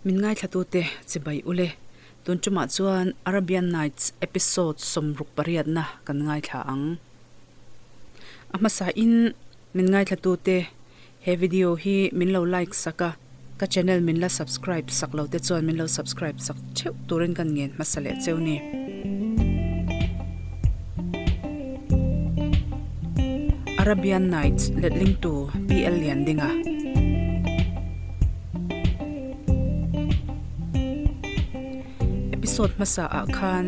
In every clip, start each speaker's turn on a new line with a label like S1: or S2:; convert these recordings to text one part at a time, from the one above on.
S1: Min ngaithlatute chibai ule. Tun tumah chuan Arabian Nights episode 68na kan ngaithla ang. A hmasain min ngaithlatute he video hi min lo like sak a, ka channel min la subscribe sak lo te chuan min lo subscribe sak theuh turin kan ngen hmasa leh cheu ni. Arabian Nights letlingtu PL Liandinga. Episode hmasa ah khan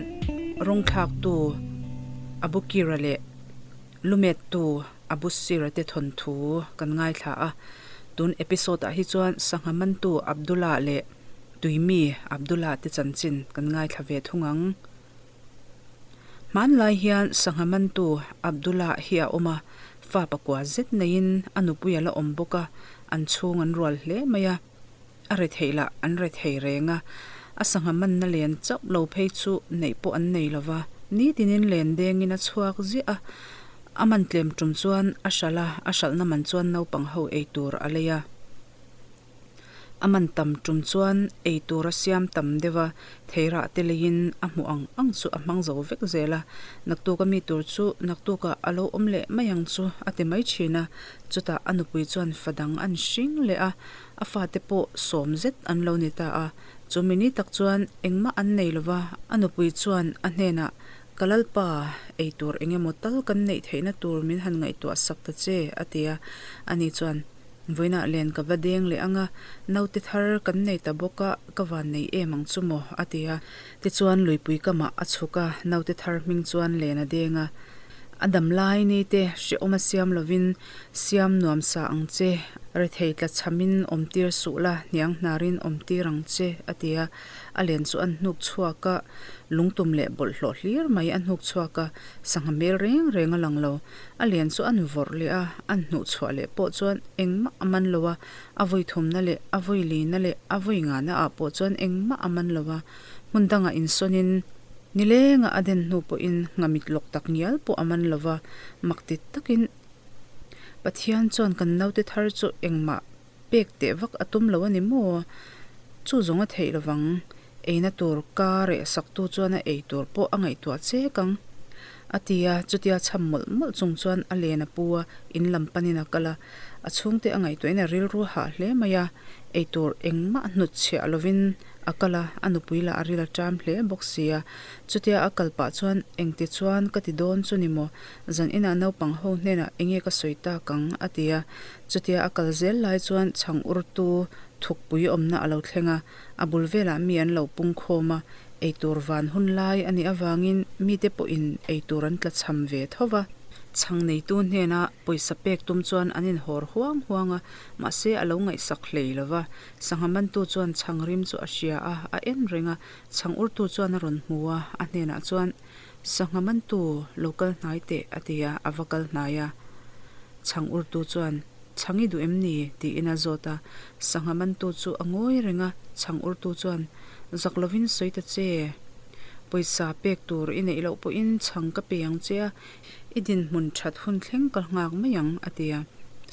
S1: rawng thlaktu Abu Kira leh Lumettu Abu Sira te thawnthu kan ngaithla a. Tun episode ah hi chuan sangha mantu Abdullah leh Tuimi Abdullah te chanchin kan ngaithla ve thung ang. Hmanlai hian sangha mantu Abdullah hi a awm a, fa pakua zet neiin a nupui a la awm bawk a, an chhung an rual hle mai a. A rethei lah an rethei reng a, a sangha manna len chauh lo phei chu neih pawh an nei lo va, nitinin len dengin a chhuak ziah a, a man tlem tum chuan a hralh a, a hralhna man chuan naupang ho ei tur a lei a. A man tam tum chuan ei tur a siam tam deuh a, theirah te leiin a hmuh ang ang chu a hmang zo vek zel a, naktuk a mi tur chu naktukah a lo awm leh mai ang chu a ti mai thin a, chutah a nupui chuan fa dang an hring leh a, a fate pawh sawm zet an lo ni ta a, chumi ni tak chuan engmah an nei lo va, a nupui chuan a hnenah, Ka lalpa, ei tur eng emaw tal kan neih theihna tur min han ngaihtuah sak ta che, a ti a, ani chuan, Vawiinah len ka va deng leh ang a, naute thar kan nei ta bawk a, ka van nei em ang chu maw, a ti a. Tichuan luipui kamah a chhuk a, naute thar hming chuan len a deng a. A dam lai ni te hrehawm a siam lovin siam nuam sa ang che, rethei tla chhamin awm tir suh la, hniang hnarin awm tir ang che, a ti a. A len chu an hnuk chhuak a, lungtum leh bawlhhlawh hlir mai a hnuk chhuak a, sangha hmel reng reng a lang lo. A len chu an vawrh leh a, an hnuh chhuah leh pawh chuan engmah a man lo a, a vawi thumna leh a vawi lina leh a vawi ngana ah pawh chuan engmah a man lo a, hmun dangah insawnin nilenga a den hnu pawhin nghamit lawk tak ngial pawh a man lo va, mak ti takin Pathian chuan kan naute thar chu engmah pek teh vak a tum lo a ni maw? Chu zawng a theih lovang. Eina tur ka reh saktu chuan a ei tur pawh a ngaihtuah chek ang, a ti a. Chutia chham mawlh mawlh chung chuan a len a pu a, in lam panin a kal a. A chhungte a ngaihtuahin a rilru hah hle mai a, ei tur engmah hnut chhiah lovin a kal a, a nupui lah a ril a ṭam hle bawk si a. Chutia a kal pah chuan, Engti chuan ka ti dawn chu ni maw? Zan inah naupang ho hnenah enge ka sawi tak ang? a ti a. Chutia a kal zel lai chuan chhang urtu thukpui awmna a lo thleng a. A bul velah mi an lo pung khawm a, eitur van hun lai a nih avangin mite pawhin eitur an tla chham ve tho va. Chhang neitu hnena pawisa pek tum chuan an inhawr huang huang a, mahse a lo ngaihsak hlei lo va. Sangha mantu chuan chhang rim chu a hria a, a en reng a, chhang urtu chuan a rawn hmu a, a hnenah chuan, Sangha mantu, lo kal hnai teh, a ti a, a va kal hnai a. Chhang urtu chuan, Chhang i duh em ni? tiin a zawt a. Sangha mantu chu a ngawi reng a, chhang urtu chuan, Zak lovin sawi ta che. Pawisa pek tur i neih loh pawhin chhang ka pe ang che a, i dinhmun that hun thleng ka nghak mai ang, a ti a.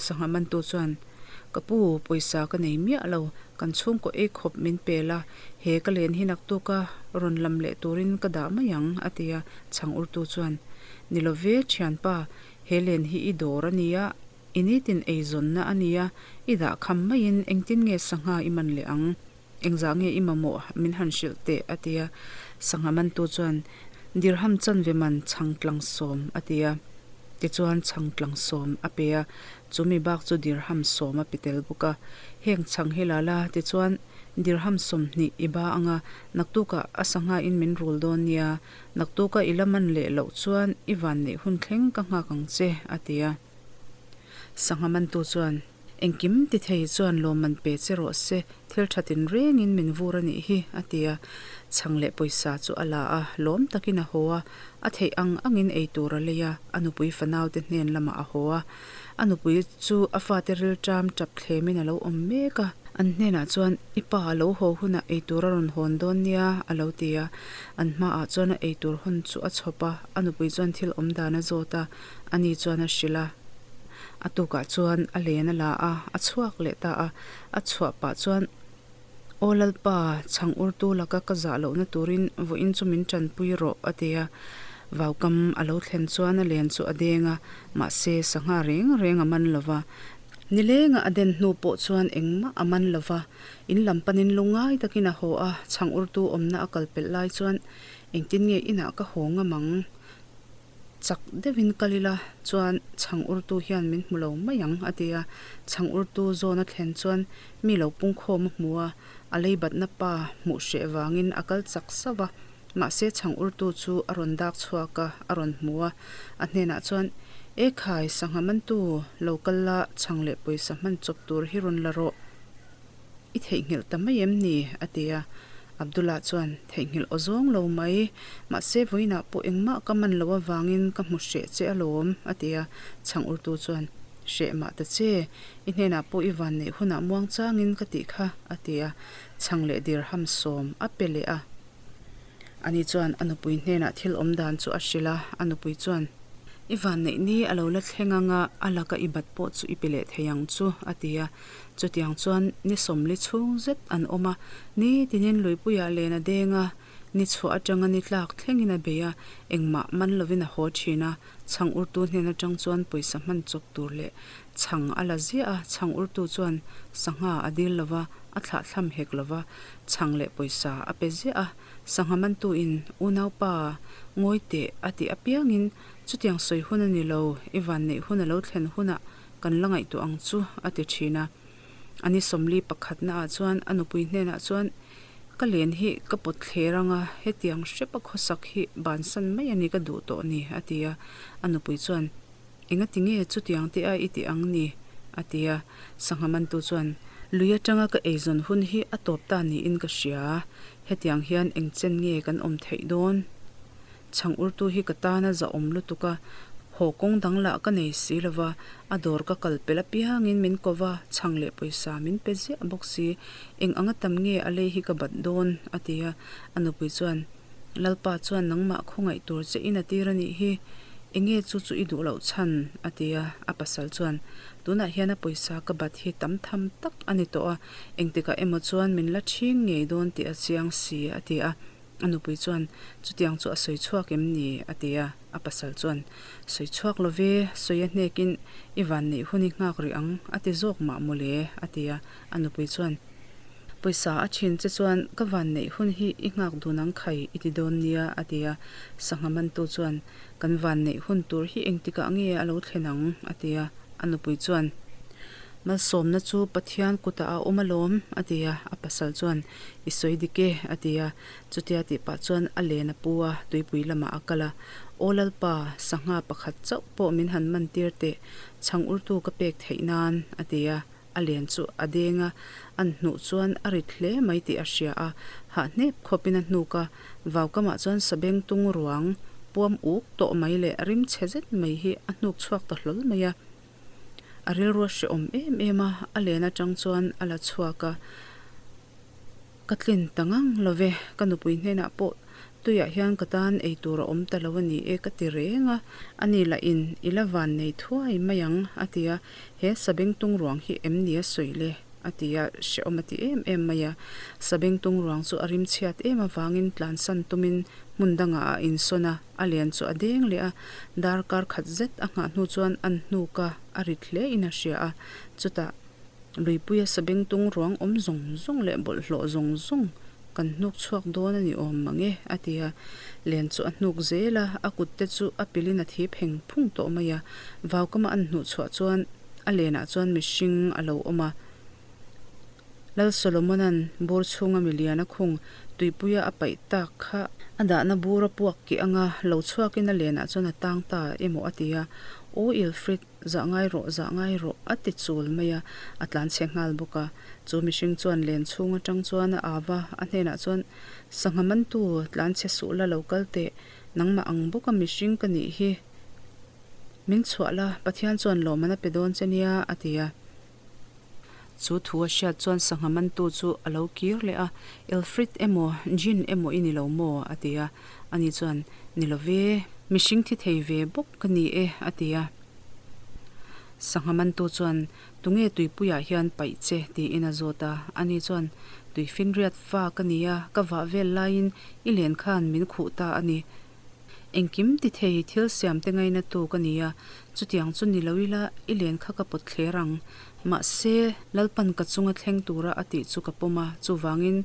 S1: Sangha mantu chuan, Ka pu, pawisa ka nei miah lo, kan chhungkaw ei khawp min pe la, he ka len hi naktuka rawn lam leh turin ka dah mai ang, a ti a. Chhang urtu chuan, Ni lo ve, thianpa, He len hi i dawr a nia, i nitin eizawnna a nia, i dah kham maiin engtin nge sangha i man leh ang? Engzah nge i mamawh min han hrilh teh? a ti a. Sangha mantu chuan, Dirham chanve man chhang tlang sawm a ti a. Tichuan chhang tlang sawm a pe a, chumi bak chu dirham sawm a pe tel bawk a. Heng chhang hi la la, tichuan dirham 20 i ba anga naktukah a sangha in min rul dawn nia, Naktuka i la man leh loh chuan i van neih hun thleng ka nghak ang che, a ti a. Sangha mantu chuan, Engkim ti thei chuan lawmman pe che rawh se, thil tha tin rengin min vur a nih hi, a ti a. Chhang leh pawisa chu a la a, lawm takin a haw a, a theih ang angin ei tur a lei a, a nupui fanaute hnen lamah a haw a. A nupui chu a fate rilṭam ṭap thlemin a lo awm mek a. An hnenah chuan, I pa a lo haw hunah eitur a rawn hawn dawn nia, a lo ti a. An hmaah chuan a eitur hawn chu a chhawp a, a nupui chuan thil awm dan a zawt a, ani chuan a hrilh a. A tukah chuan a len a la a, a chhuak leh ta a. A chhuah pah chuan. Aw Lalpa, chhang urtu laka ka zah lohna turin vawiin chu min tanpui rawh, a ti a. Vaukam a lo thlen chuan a len chu a deng a, mahse sangha reng reng a man lo va. Nilenga a den hnu pawh chuan engmah a man lo va. In lam panin lungngai takin a haw a, chhang urtu awmna a kal pelh lai chuan engtin nge inah ka haw ngam ang? Chak deuhin kal ila chuan chhang urtu hian min hmu lo mai ang, a ti a. Chhang urtu zawn a thlen chuan mi lo pungkhawm a hmu a, a leibatna pa hmuh hreh vangin a kal chak sauh a. Mahse chhang urtu chu a rawn dak chhuak a, a rawn hmu a. A hnenah chuan, E khai, sangha mantu, lo kal la, chhang leh pawisa hman chawp tur hi rawn la rawh. I theihnghilh ta mai em ni? a ti a. Abdullah chuan, Theihnghilh aw zawng lo mai, mahse vawiinah pawh engmah ka man loh avangin ka hmu hreh che alawm, a ti a. Chhang urtu chuan, Hreh mah ta che, i hnenah pawh i van neih hunah muang changin ka tih kha, a ti a. Chhang leh dirham sawm a pe leh a. Ani chuan a nupui hnenah thil awm dan chu a hrilh a, a nupui chuan, I vanneih ni a lo la thleng ang a, a laka i bat pawh chu i pe leh thei ang chu, a ti a. Chutiang chuan ni sawmli chhung zet an awm a, ni tinin luipuiah len a deng a, ni chhuah atanga ni tlak thlengin a bei a, engmah man lovin a haw thin a. Chhang urtu hnen atang chuan pawisa hman chawp tur leh chhang a la ziah a, chhang urtu chuan sangha a dil lova, a thlahthlam hek lova, chhang leh pawisa a pe ziah a. Sangha mantuin, Unaupa, ngawi teh, a tih apiangin, Chutiang sawi hun a ni lo, i vanneih hun a lo thlen hunah kan la ngaihtuah ang chu, a ti thin a. A ni sawmli pakhatnaah chuan a nupui hnenah chuan, Ka len hi ka pawt thler ang a, hetiang hrepa khawsak hi bansan mai a ni ka duh tawh ni, a ti a. A nupui chuan, Engati nge chutiang te a i tih ang ni? a ti a. Sangha mantu chuan, Lui atanga ka eizawn hun hi a tawp ta niin ka hria. Hetiang hian eng chen nge kan awm theih dawn? Chhang urtu hi ka tan a zahawm lutuk a, haw kawng dang lah ka nei si lo va, a dawr ka kal pel apiangin min ko va, chhang leh pawisa min pe ziah bawk si. Eng anga tam nge a lei hi ka bat dawn? a ti a. A nupui chuan, Lalpa chuan nangmah khawngaih tur che in a tir a nih hi, enge chu chu i duh loh chhan? a ti a. A pasal chuan, Tunah hian a pawisa ka bat hi tam tham tak a ni tawh a, engtikah emaw chuan min la ṭhing ngei dawn tih a chiang si, a ti a. A nupui chuan, Chutiang chu a sawi chhuak em ni? a ti a. A pasal chuan, Sawi chhuak lo ve, sawi a hnekin i vanneih hun i nghak rih ang, a ti zawk mah maw le? a ti a. A nupui chuan, Pawisa a thin che chuan ka vanneih hun hi i nghak dun ang khai i ti dawn nia, a ti a. Sangha mantu chuan, Kan vanneih hun tur hi engtikah nge a lo thlen ang? a ti a. A nupui chuan, Malsawmna chu Pathian kutah a awm alawm, a ti a. A pasal chuan, I sawi dik e, a ti a. Chutia tih pah chuan a len a pu a, tuipui lamah a kal a. Aw Lalpa, sangha pakhat chauh pawh min han man tir teh, chhang urtu ka pek theih nan, a ti a. A len chu a deng a, an hnuh chuan a rit hle mai tih a hria a. Hah hnep khawpin a hnuk a, vaukamah chuan sabengtung ruang puam uk tawh mai leh rim chhe zet mai hi a hnuk chhuak ta hlawl mai a. A rilru a hrehawm em em a, a len atang chuan a la chhuak a, Ka tlin ta ngang lo ve, ka nupui hnenah pawh tuiah hian ka tan ei tur a awm ta lo a ni e ka ti reng a, ani lahin i la van nei thuai mai ang a ti a, he sabengtung ruang hi em ni a sawi le? a ti a, hrehawm a ti em em mai a, sabengtung ruang chu a rimchhiat em avangin tlansan tumin hmun dangah a insawn a. A lian chu a deng leh a, darkar khat zet a nghah hnu chuan an hnuk a, a rit hle in a hria a. Chutah luipuia sabengtung ruang awm zawng zawng leh bawlhhlawh zawng zawng kan hnuk chhuak dawn a ni awm mang e, a ti a. Len chu a hnuk zel a, a kut te chu a pilh in a thi pheng phung tawh mai a. Vaukama an hnuh chhuah chuan a lenah chuan mihring a lo awm a. Lal Solomona'n bur chhunga milian a khung tuipuia a paih tak kha a dahna bur a puak kih anga lo chhuakin a lenah chuan a tang ta emaw a ti a, Aw Ilfrid, zah ngai rawh, zah ngai rawh, a ti chul mai a, a tlan chhe nghal bawk a. Chu mihring chuan len chhung atang chuan a au a, a hnenah chuan, Sangha mantu, tlan chhe suh la lo kal teh, nangmah ang bawka mihring ka nih hi. Min chhuah la, Pathian chuan lawmman a pe dawn che nia, a ti a. Chu thu a hriat chuan sangha mantu chu a lo kir leh a, Ilfrid emaw, Jin emaw i ni lo maw? a ti a. Ani chuan, Ni lo ve, mihring thi thei ve bawk ka ni e, a ti a. Sangha mantu chuan, Tunge tuipuiah hian paih che? tiin a zawt a. Ani chuan, Tuifinriat fa ka ni a, ka vah vel laiin i len khan min khuh ta a ni. Engkim ti thei thil siam te ngainatu ka ni a, chutiang chu ni lo ila i len kha ka pawt thler ang. Mahse, Lalpan ka chunga thleng tura a tih chu ka pawm a, chuvangin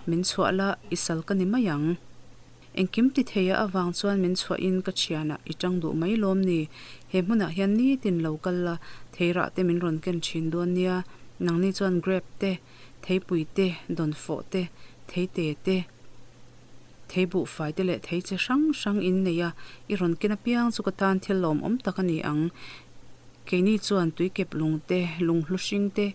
S1: min chhuah la, i sal ka ni mai ang. Engkim ti thei a avang chuan min chhuahin ka thianah i tang duh mai lawm ni? He hmunah hian nitin lo kal la, theirah te min rawn ken thin dawn nia. Nangni chuan grape te, theipui te, dawnfawh te, theite te, theibuhfai te leh thei chi hrang hrang in nei a, i rawn ken apiang chu ka tan thil lawmawm tak a ni ang. Keini chuan tuikep lung te, lunghlu hring te,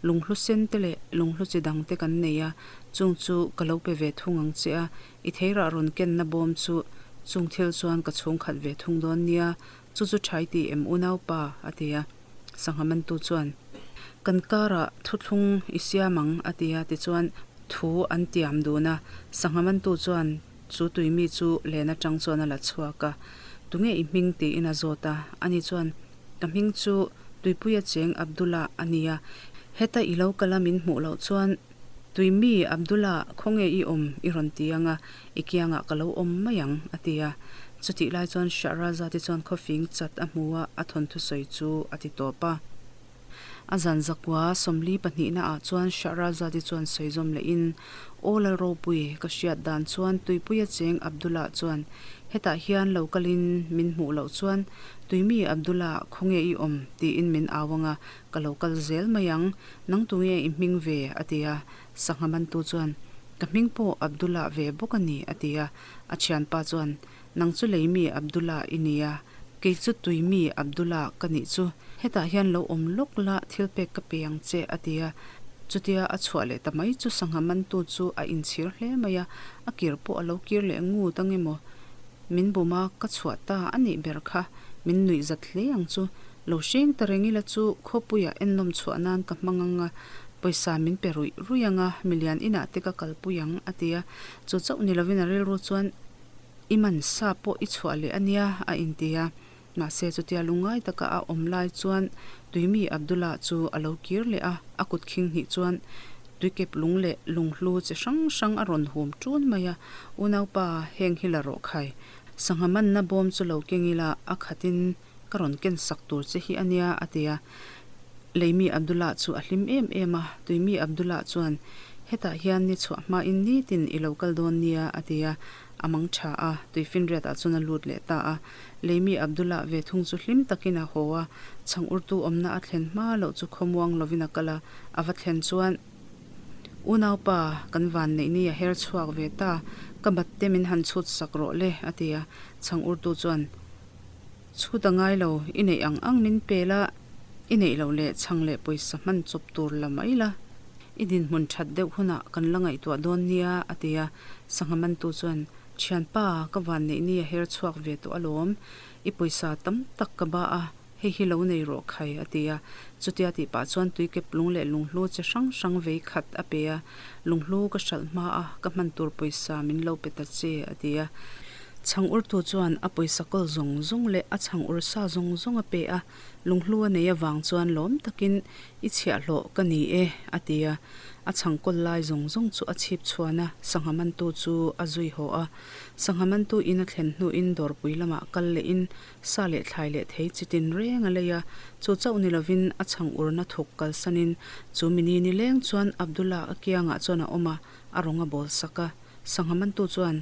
S1: lunghlu sen te leh lunghlu chi dang te kan nei a, chung chu ka lo pe ve thung ang che a, I theirah rawn kenna bawm chu chung thil chuan ka chhung khat ve thung dawn nia, chu chu ṭhai ti em unaupa? a ti a. Sangha mantu chuan, Kan karah thuthlung i siam ang, a ti a. Tichuan, thu an tiam dun a. Sangha mantu chuan chu tuimi chu len aṭang chuan a la chhuak a. Tunge i hming? tiin a zawt a. Ani chuan, Ka hming chu Tuipuia cheng Abdullah a nia. Heta i lo kal a min hmuh loh chuan Tui mi, Abdullah, khawnge i awm? I rawn ti ang a, i kiangah ka lo awm mai ang, a ti a. Chutih lai chuan Shahrazad-i chuan khawfing chat a hmu a, a thawnthu sawi chu a ti tawp a. A zan zakua 42 naah chuan Shahrazad-i chuan sawi zawm lehin, Aw Lalropui, ka hriat dan chuan tuipuia cheng Abdullah chuan hetah hian lo kalin min hmuh loh chuan Tui mi, Abdullah, khawnge i awm? tiin min au ang a, ka lo kal zel mai ang. Nang tunge i hming ve? a ti a. Sangha mantu chuan, Ka hming pawh Abdullah ve bawk a ni, a ti a. A thianpa chuan, Nang chu lei mi Abdullah i ni a, kei chu tui mi Abdullah ka nih chu. Hetah hian lo awm lawk la, thil pek ka pe ang che, a ti a. Chutia a chhuah leh ta mai chu sangha mantu chu a inchhir hle mai a, a kir pawh a lo kir leh ngut ang emaw? Min bum a, ka chhuah ta a nih ber kha, min nuih zat hle ang chu. Lo hreng ta reng ila chu khawpuiah ennawm chhuah nan ka hmang ang a, pawisa min pe ruih ruih ang a, milian inah te ka kalpui ang, a ti a. Chu chauh ni lovin a rilru chuan, I man sa pawh i chhuah leh a nia, a inti a. Mahse chutia lungngai taka a awm lai chuan Tuimi Abdullah chu a lo kir leh a, a kut khing hnih chuan tuikep lung leh lunghlu chi hrang hrang a rawn hum ṭun mai a, Unaupa, heng hi la rawh khai. Sangha manna bawm chu lo keng ila, a khatin Ka rawn ken sak tur che hi a nia, a ti a. Leimi Abdullah chu a hlim em em a, Tuimi Abdullah chuan, Hetah hian ni chhuah hmain nitin i lo kal dawn nia, a ti a. A mang tha a, tuifinriatah chuan a lut leh ta a. Leimi Abdullah ve thung chu hlim takin a haw a, chhang urtu awmna a thlen hma loh chu khawmuang lovin a kal a, a va thlen chuan, Unaupa, kan van neih ni a her chhuak ve ta, ka bat te min han chhut sak rawh le, a ti a. Chhang urtu chuan, Chhut a ngai lo, i neih ang ang min pe la, i neih loh leh chhang leh pawisa hman chawp tur la mai la, i dinhmun that deuh hunah kan la ngaihtuah dawn nia, a ti a. Sangha mantu chuan, Thianpa, ka van neih ni a her chhuak ve tawh alawm, i pawisa tam tak ka ba a, hei hi lo nei rawh khai, a ti a. Chutia tih pah chuan tuikep lung leh lunghlu chi hrang hrang vei khat a pe a, Lunghlu ka hralh hma a, ka hman tur pawisa min lo pe ta che, a ti a. Chhang urtu chuan a pawisa kawl zawng zawng leh a chhang ur sa zawng zawng a pe a, lunghlu a nei avang chuan lawm takin, I chhiahhlawh ka ni e, a ti a. A chhang kawl lai zawng zawng chu a chhip chhuan a, sangha mantu chu a zui haw a. Sangha mantu in a thlen hnuin dawrpui lamah kal lehin sa leh thlai leh thei chi tin reng a lei a, chu chauh ni lovin a chhang urna thuk kalsanin chu mini nileng chuan Abdullah a kiangah chuan a awm a, a rawng a bawl sak a. Sangha mantu chuan,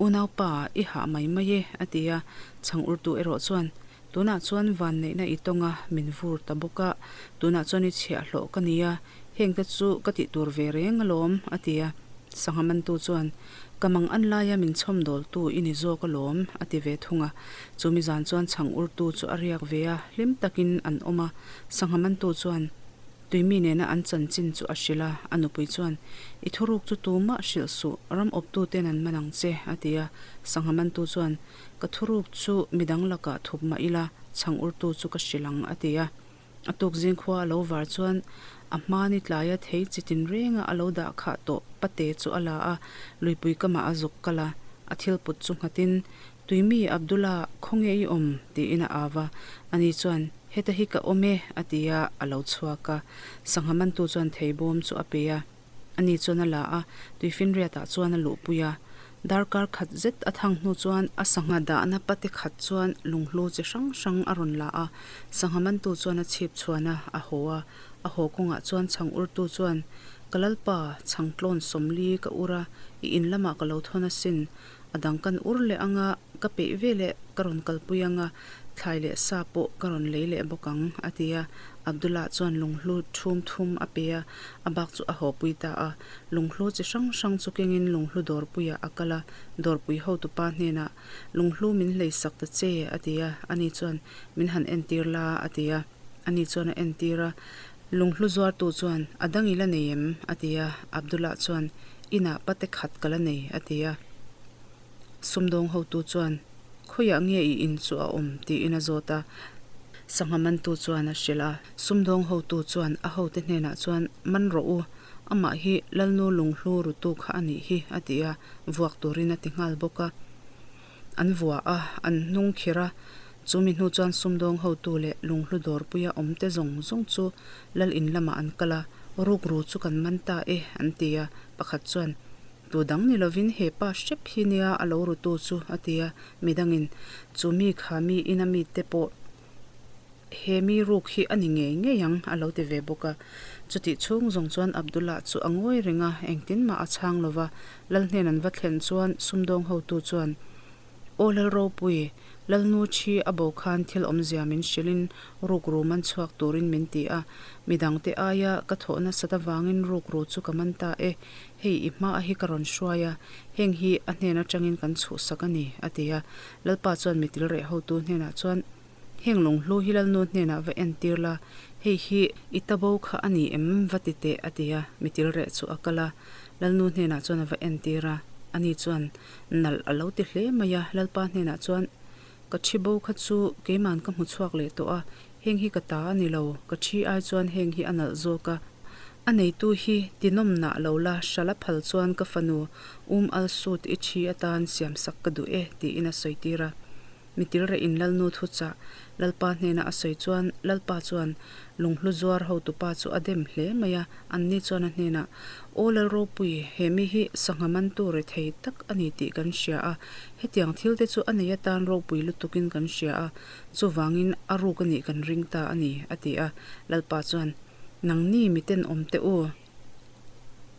S1: Unaupa, i hah mai mai e, a ti a. Chhang urtu erawh chuan, Tunah chuan vanneihna i tawng a, min vur ta bawk a, tunah chuan i chhiahhlawh ka ni a, hengte chu ka tih tur ve reng alawm, a ti a. Sangha mantu chuan, Ka mang an laia min chhawmdawltu i ni zawk alawm, a ti ve thung a. Chumi zan chuan chhang urtu chu a riak ve a, hlim takin an awm a. Sangha mantu chuan, Tuimi nena an chanchin chu a hrilh a, a nupui chuan, I thuruk chu tumah hrilh suh, ram awptuten an man ang che, a ti a. Sangha mantu chuan, Ka thuruk chu midang lakah thup mah ila, chhang urtu chu ka hrilh ang, a ti a. A tuk zing khua a lo var chuan a hma ni tlaia thei chi tin renga a lo dah khah tawh pate chu a la a, luipui kamah a zuk kal a, a thil put chu nghatin, Tuimi Abdullah, khawnge i awm? tiin a au a. Ani chuan, Heta hi ka awm e, a ti a, a lo chhuak a. Sangha mantu chuan theibawm chu a pe a. Ani chuan a la a, tuifinriatah chuan a luhpui a. Darkar khat zet a thang hnu chuan a sangha dahna pate khat chuan lunghlu chi hrang hrang a rawn la a. Sangha mantu chuan a chhip chhuan a, a haw a. A haw kawngah chuan chhang urtu chuan, Ka lalpa, chhang tlawn sawmli ka ur a, i in lamah ka lo thawn asin. A dang kan ur leh ang a, ka peih ve leh ka rawn kalpui ang a, thlai leh sa pawh ka rawn lei leh bawk ang, a ti a. Abdullah chuan lunghlu thum thum a pe a, a bak chu a hawpui ta a. Lunghlu chi hrang hrang chu kengin lunghlu dawrpuiah a kal a, dawrpui hotupa hnenah, Lunghlu min hlei sak ta che, a ti a. Ani chuan, Min han entir la, a ti a. Ani chuan a entir a. Lunghlu zuartu chuan, A dang i la nei em? a ti a. Abdullah chuan, Inah pate khat ka la nei, a ti a. Sumdawng hotu chuan, Khawiah nge i in chu a awm? tiin a zawt a. Sangha mantu chuan a hrilh a. Sumdawng hotu chuan a hote hnenah chuan, Man rawh u, amah hi Lalnu Lunghlu rutu kha a nih hi, a ti a, vuak turin a ti nghal bawk a. An vua a, an hnung khirh a. Chumi hnu chuan sumdawng hotu leh lunghlu dawrpuia awmte zawng zawng chu lal in lamah an kal a, Rukru chu kan man ta e, an ti a. Pakhat chuan, Tu dang ni lovin he pa hrep hi nia a lo rutu chu, a ti a. Midangin, Chu mi kha mi ina mite pawh he mi ruk hi a ni ngei ngei ang, a lo ti ve bawk a. Chutih chhung zawng chuan Abdullah chu a ngawi reng a, engtin mah a chhang lo va. Lal hnen an va thlen chuan sumdawng hotu chuan, Aw Lalropui, Lalnu Thi a bo khan thil awmzia min hrilhin rukru man chhuak turin min ti a, midangte aia ka thawh nasat avangin rukru chu ka man ta e, hei i hma hi ka rawn hruai a, heng hi a hnen atangin kan chhuhsak a ni, a ti a. Lalpa chuan mitil reh hotu hnenah chuan, Heng lunghlu hi Lalnu hnenah va entir la, hei hi i ta bo kha a ni em? va ti teh, a ti a. Mitil reh chu a kal a, Lalnu hnenah chuan a va entir a. Ani chuan, Nalh a lo ti hle mai a, Lalpa hnenah chuan, Ka thi bo kha chu keiman ka hmu chhuak leh tawh a, heng hi ka ta a ni lo, ka thi ai chuan heng hi a nalh zawk a. A neitu hi tinawm nah lo la, hrala phal chuan ka fanu Um Al-Sut i thi atan siamsak ka duh e, tiin a sawi tir a. Mitilreh in Lalnu thuchah Lalpa hnena a sawi chuan Lalpa chuan lunghlu zuar hotupa chu a dem hle mai a, anni chuan a hnenah, Aw Lalropui, he mi hi sangha mantu rethei tak a ni tih kan hria a, hetiang thil te chu a nei atan ropui lutukin kan hria a, chuvangin a ruk a nih kan ring ta a ni, a ti a. Lalpa chuan, Nangni miten awm teh u.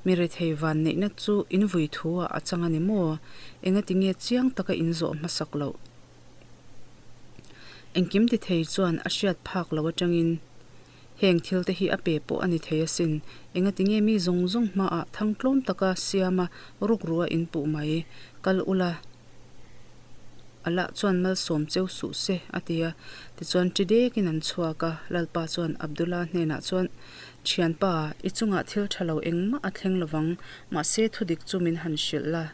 S1: Mi rethei van neihna chu in vui thu ah a chang a ni maw? Engati nge chiang taka in zawh hmasak loh? Engkim ti thei chuan a hriat phak lo atangin heng thil te hi a pe pawh a ni thei asin. Engati nge mi zawng zawng hmaah thangtlawm taka siama rukru a in puh mai? Kal ula. Allah chuan malsawm cheu suh se, a ti a. Tichuan ṭi dekin an chhuak a, Lalpa chuan Abdullah hnenah chuan, Ṭhianpa, i chungah thil ṭha lo engmah a thleng lovang, mahse thudik chu min han hrilh la.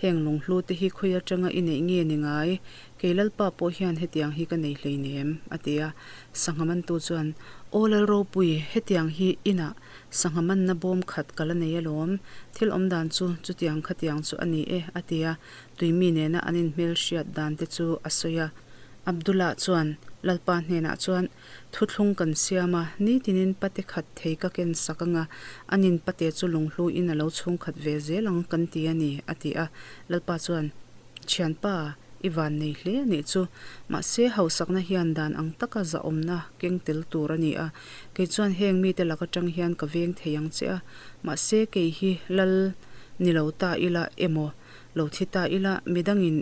S1: Heng lunghlu te hi khawi aṭanga i neih nge ni ngai? Kei Lalpa pawh hian hetiang hi ka nei hleinem, a ti a. Sangha mantu chuan, Aw Lalropui, hetiang hi inah Sangha manna bawm khat ka la nei alawm, thil awm dan chu chutiang khatiang chu a ni e, a ti a. Tuimi nena an inhmelhriat dan te chu a sawi a. Abdullah chuan Lalpa hnenah chuan, Thuthlung kan siam a, nitinin pate khat thei ka ken sak anga, anin pate chu lunghluin a lo chhungkhat ve zel ang kan ti a ni, a ti a. Lalpa chuan, Thianpa, i van nei hle a nih chu. Mahse, hausakna hian dan ang taka zahawmna keng tel tur a ni a. Kei chuan heng mite lak atang hian ka veng thei ang che a. Mahse, kei hi lal ni lo ta ila emaw, lo thi ta ila, midangin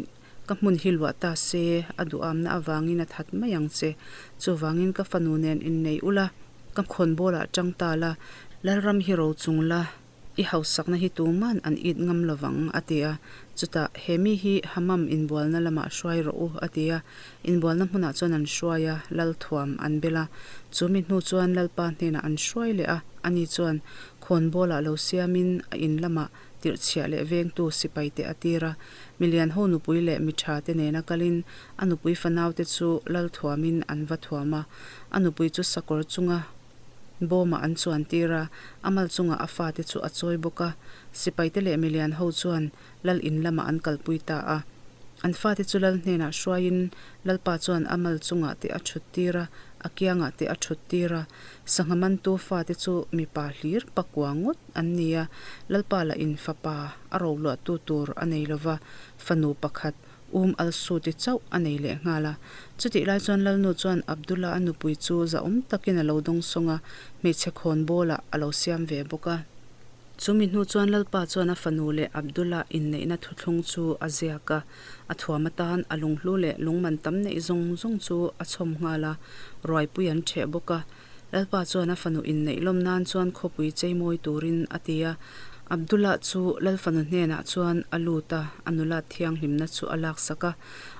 S1: ka hmun hi luah ta se, a duhamna avangin a that mai ang che. Chuvangin ka fanu nen innei ula, ka khawnbawlah tang ta la, Lalram hi ro chung la. I hausakna hi tuman an it ngam lovang, a ti a. Chutah, He mi hi Hammam inbualna lamah hruai rawh u, a ti a. Inbualna hmunah chuan an hruai a, lal thuam an bel a. Chu mi hnu chuan Lalpa hnenah an hruai leh a, ani chuan khawnbawlah lo siamin a in lamah tirhchhiah leh vengtu sipaite a tir a. Milian ho nupui leh mi tha te nena kalin a nupui fanaute chu lal thuamin an va thuam a. A nupui chu sakawr chunga Bawmah an chuan tir a, a mal chungah a fate chu a chawi bawk a. Sipaite leh milian ho chuan lal in lamah an kalpui ta a. An fate chu lal hnenah hruaiin Lalpa chuan a mal chungah te a thut tir a. A kiangah te a thut tir a. Sangha mantu fate chu mipa hlir pakua ngawt an ni a. Lalpa lah in fapa a roluahtu tur a nei lova, fanu pakhat Um al-Suti chauh a nei leh nghal a. Chutih lai chuan Lalnu chuan Abdullah a nupui chu zahawm takin a lo dawngsawng a, hmeichhe khawnbawlah a lo siam ve bawk a. Chumi hnu chuan Lalpa chuan a fanu leh Abdullah inneihna thuthlung chu a ziak a, a thuam atan a lunghlu leh lungman tam neih zawng zawng chu a chhawm nghal a, ruaipui an ṭheh bawk a. Lalpa chuan a fanu inneih lawm nan chuan khawpui cheimawi turin a ti a. Abdullah chu Lal fanu hnenah chuan a lut a, a nula thianghlimna chu a laksak a.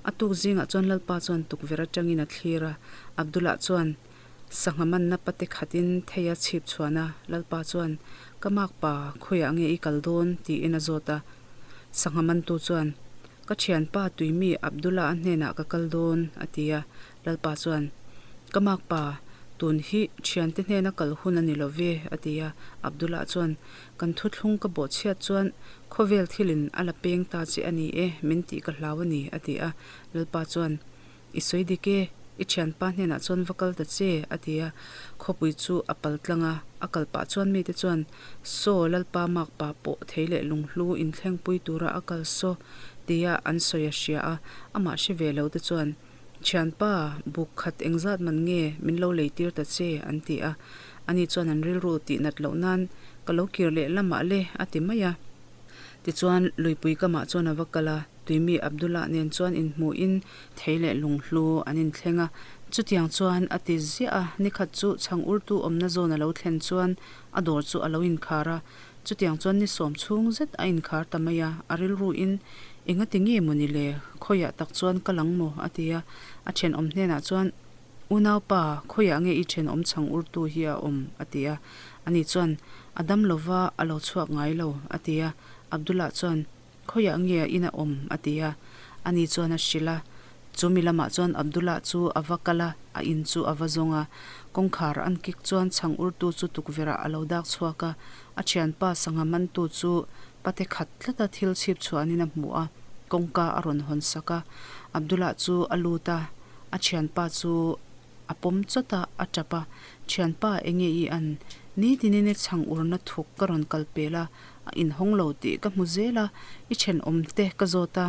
S1: A tuk zingah chuan Lalpa chuan tukverh atangin a thlir a, Abdullah chuan, Sangha manna pate khatin thei a chhip chhuan a, Lalpa chuan, Ka makpa, khawiah nge i kal dawn? tiin a zawt a. Sangha mantu chuan, Ka thianpa tuimi Abdullah a hnenah ka kal dawn, a ti a. Lalpa chuan, Ka makpa, tun hi thiante hnena kal hun a ni lo ve, a ti a. Abdullah chuan, Kan thuthlung ka bawhchhiat chuan khawvel thilin a la peng ta che a ni e, min tih ka hlau a ni, a ti a. Lalpa chuan, I sawi dik e, i thianpa hnenah chuan va kal ta che, a ti a. Khawpui chu a pal tlang a, a kal pah chuan mite chuan, Saw, Lalpa makpa pawh thei leh lunghlu inthlengpui tura a kal saw, tia an sawi a hria a. Amah hre ve lo te chuan, Thianpa, buk khat engzat man nge min lo lei tir ta che, an ti a. Ani chuan an rilru tih nat loh nan, Ka lo kir leh lamah le, a ti mai a. Tichuan, luipui kamah chuan a va kal a, tuimi Abdullah nen chuan inhmuhin thei leh lunghlu an inthleng a. Chutiang chuan a ti ziah a, nikhat chu chhang urtu awmna zawn a lo thlen chuan a dawr chu a lo inkhar a. Chutiang chuan ni sawm chhung zet a inkhar ta mai a, a rilruin, Engati nge maw ni le? Khawiah tak chuan ka lang maw? a ti a. A thenawm hnenah chuan, Unaupa, khawiah nge i thenawm chhang urtu hi a awm? a ti a. Ani chuan, A dam lova, a lo chhuak ngai lo, a ti a. Abdullah chuan, Khawiah nge a in a awm? a ti a. Ani chuan a hrilh a. Chu mi lamah chuan Abdullah chu a va kal a, a in chu a va zawng a. Kawngkhar an kik chuan chhang urtu chu tukverhah a lo dak chhuak a. A thianpa sangha mantu chu pate khat tlata thil chhip chhuanin a hmu a, kawngka a rawn hawn sak a. Abdullah chu a lut a. A thianpa chu a pawm chawt a, a tap a, Thianpa, enge i an? Nitinin i chhang urna thuk ka rawn kal pel a, a inhawng lo tih ka hmu zel a, i thenawm te ka zawt a,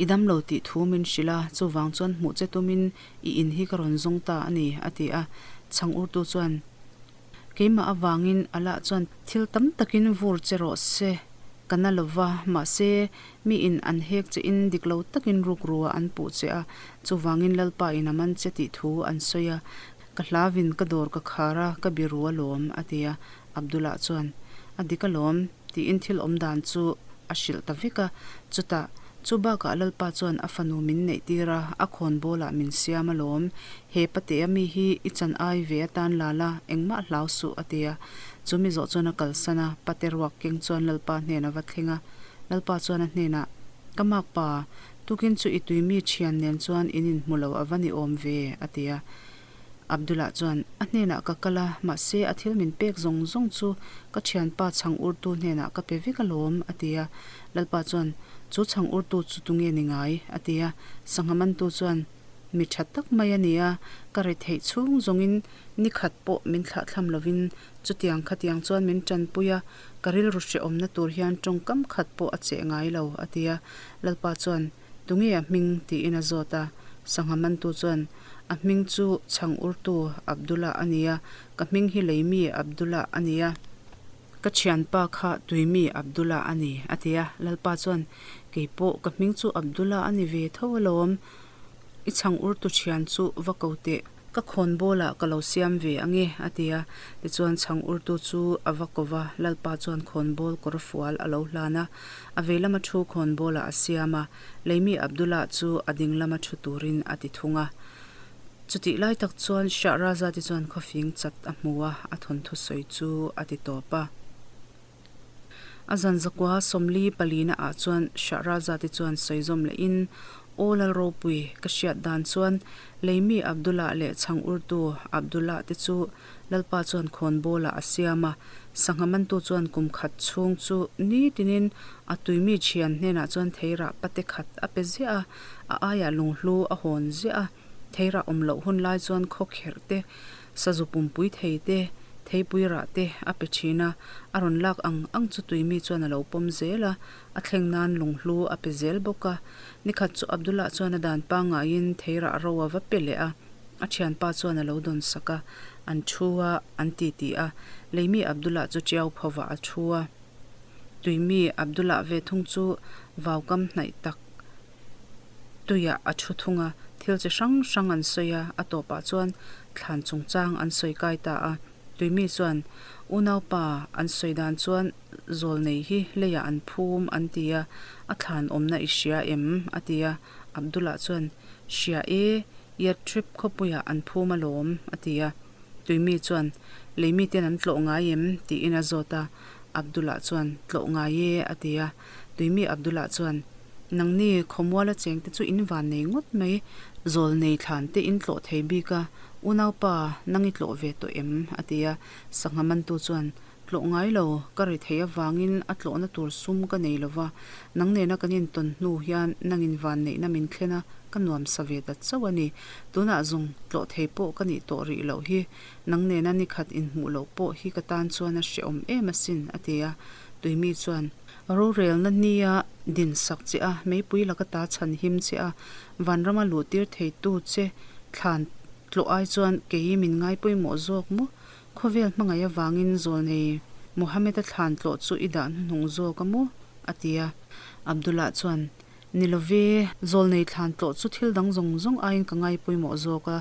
S1: i dam lo tih thu min hrilh a, chuvang chuan hmuh che tumin i in hi ka rawn zawng ta a ni, a ti a. Chhang urtu chuan. Keimah avangin Allah chuan thil tam takin vur che rawh se, ka na lova, mahse miin an hek che in dik lo takin rukruah an puh che a, chuvangin Lalpa in a man che tih thu an sawi a, ka hlavin ka dawr ka khar a, ka biru alawm, a ti a, Abdullah chuan, A dik alawm, tiin thil awm dan chu a hrilh ta vek a, chutah chu bakah Lalpa chuan a fanu min neih tir a, a khawnbawlah min siam alawm, he patea mi hi i chan ai ve atan la la, engmah hlau suh a ti a, chu mi zawh chuan a kalsan a, pate ruak keng chuan Lalpa hnen a va thleng a, Lalpa chuan a hnenah, Ka makpa, tukin chu i tuimi thian nen chuan in inhmu lo a va ni awm ve, a ti a. Abdullah chuan, A hnenah ka kal a, mahse a thil min pek zawng zawng chu ka thianpa chhang urtu hnenah ka pe vek alawm, a ti a. Lalpa chuan, Chu chhang urtu chu tunge ni ngai? a ti a. Sangha mantu chuan, Mi tha tak mai a ni a, ka ri theih chhung zawngin ni khat pawh min thlahthlam lovin chutiang khatiang chuan min tanpui a, ka rilru hrehawmna tur hian tawngkam khat pawh a cheh ngai lo, a ti a. Lalpa chuan, Tunge a hming? tiin a zawt a. Sangha mantu chuan, A hming chu Chhang Urtu Abdullah a ni a, ka hming hi Leimi Abdullah a ni a, ka thianpa kha Tuimi Abdullah a ni, a ti a. Lalpa chuan, Kei pawh ka hming chu Abdullah a ni ve tho alawm, i Chhang Urtu thian chu va ko teh. Ka khawnbawlah ka lo siam ve ang e, a ti a. Tichuan chhang urtu chu a va ko va, Lalpa chuan khawnbawl kawr fual a lo hlan a. A vei lama thu khawnbawlah a siam a, Leimi Abdullah chu a ding lama thu turin a ti thung a. Chutih lai tak chuan Shah Razati chuan khawfing chat a hmu a, a thawnthu sawi chu a ti tawp a. A zan zakua sawmli palina ah chuan Shah Razati chuan sawi zawm lehin, Aw Lalropui, ka hriat dan chuan Leimi Abdullah leh Chhang Urtu Abdullah te chu Lalpa chuan khawnbawlah a siam a, sangha mantu chuan kum khat chhung chu nitinin a tuimi thian hnenah chuan theirah pate khat a pe ziah a, a aiah lunghlu a hawn ziah a. Theirah awm loh hun lai chuan khawkherh te, sazu pumpui thei te, theipui rah te a pe thin a, a rawn lak ang ang chu tuimi chuan a lo pawm zel a, a thleng nan lunghlu a pe zel bawk a. Nikhat chu Abdullah chuan a dan pangaiin theirah ro a va pe leh a, a thianpa chuan a lo dawn sak a, an thu a, an titi a, leimi Abdullah chu tiau phovah a thu a. Tuimi Abdullah ve thung chu vaukam hnaih tak tuiah a thu thung a, thil chi hrang hrang an sawi a, a tawpah chuan thlan chungchang an sawi kai ta a. Tuimi chuan, Unaupa, an sawi dan chuan zawlnei hi leiah an phum an ti a, a thlan awmna i hria em? a ti a. Abdullah chuan, Hria e, Yathrib khawpuiah an phum alawm, a ti a. Tuimi chuan, Leimiten an tlawh ngai em? tiin a zawt a. Abdullah chuan, Tlawh ngai e, a ti a. Tuimi Abdullah chuan, Nangni khawmuala chengte chu in van nei ngawt mai, zawlnei thlan te in tlawh thei bik a, unaupa nang i tlawh ve tawh em? a ti a. Sangha mantu chuan, Tlawh ngai lo, ka ri thei avangin a tlawhna tur sum ka nei lo va, nang nena kan intawn hnu hian nangin van neihna min thlen a, ka nuamsa ve ta chauh a ni. Tunah zawng tlawh thei pawh ka nih tawh rih loh hi, nang nena nikhat inhmuh loh pawh hi ka tan chuan a hrehawm em asin, a ti a. Tuimi chuan. Rorelna nia din sak che a, meipui laka ta chhan him che a, vanrama luh tir theitu che thlan tlawh ai chuan kei min ngai pawimawh zawk maw? Khawvel hmangaih avangin zawlnei Muhammad-a thlan tlawh chu i dah hnuhnung zawk a maw? a ti a. Abdullah chuan, Ni lo ve, zawlnei thlan tlawh chu thil dang zawng zawng aiin ka ngai pawimawh zawk a,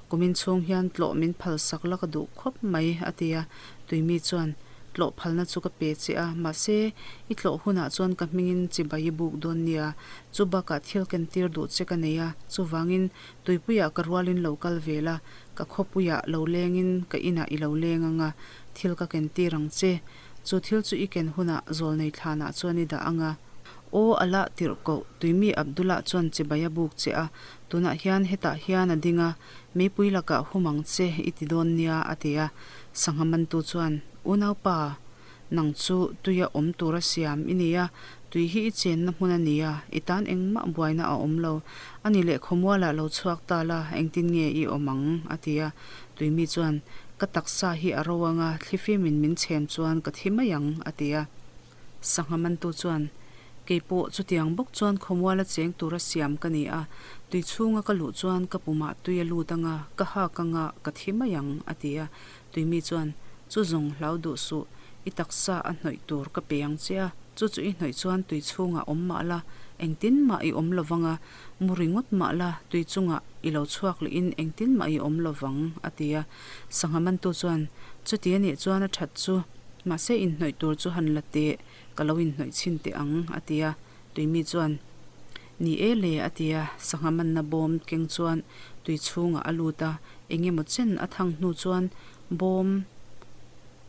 S1: kumin chhung hian tlawh min phalsak la ka duh khawp mai, a ti a. Tuimi chuan, Tlawh phalna chu ka pe che a, mahse, i tlawh hunah chuan ka hmingin chibai i buk dawn nia. Chu bakah thil ken tir duh che ka nei a, chuvangin tuipuiah ka rualin lo kal ve la, ka khawpuiah lo lengin ka inah i lo leng ang a, thil ka ken tir ang che. Chu thil chu i ken hunah zawlnei thlanah chuan i dah ang a. Aw Allah tirh koh, tuimi Abdullah chuan chibai a buk che a, tunah hian hetah hian a ding a, meipui lakah hum ang che i ti dawn nia a ti a. Sangha mantu chuan, Unaupa, nang chu tuia awm tura siam i ni a, tui hi i chenna hmun a ni a, i tan engmah buaina a awm lo. A ni leh khawmualah lo chhuak ta la, engtin nge i awm ang? a ti a. Tuimi chuan, Ka taksa hi a ro ang a, thlifimin min chhem chuan ka thi mai ang, a ti a. Sangha mantu chuan, Kei pawh chutiang bawk chuan khawmuala cheng tura siam ka ni a, tui chhunga ka luh chuan ka pumah tui a lut ang a, ka hak ang a, ka thi mai ang, a ti a. Tuimi chuan, Chu zawng hlau duh suh, i taksa a hnawih tur ka pe ang che a, chu chu i hnawih chuan tui chhungah awm mah la, engtin mah i awm lovang a, mu ringawt mah la, tui chungah i lo chhuak lehin engtin mah i awm lovang, a ti a. Sangha mantu chuan, Chuti a nih chuan a that chu, mahse inhnawih tur chu han la teh, ka lo inhnawih chhin teh ang, a ti a. Tuimi chuan, Ni e le, a ti a. Sangha manna bawm keng chuan tui chhungah a lut a, eng emaw chen a thang hnu chuan bawm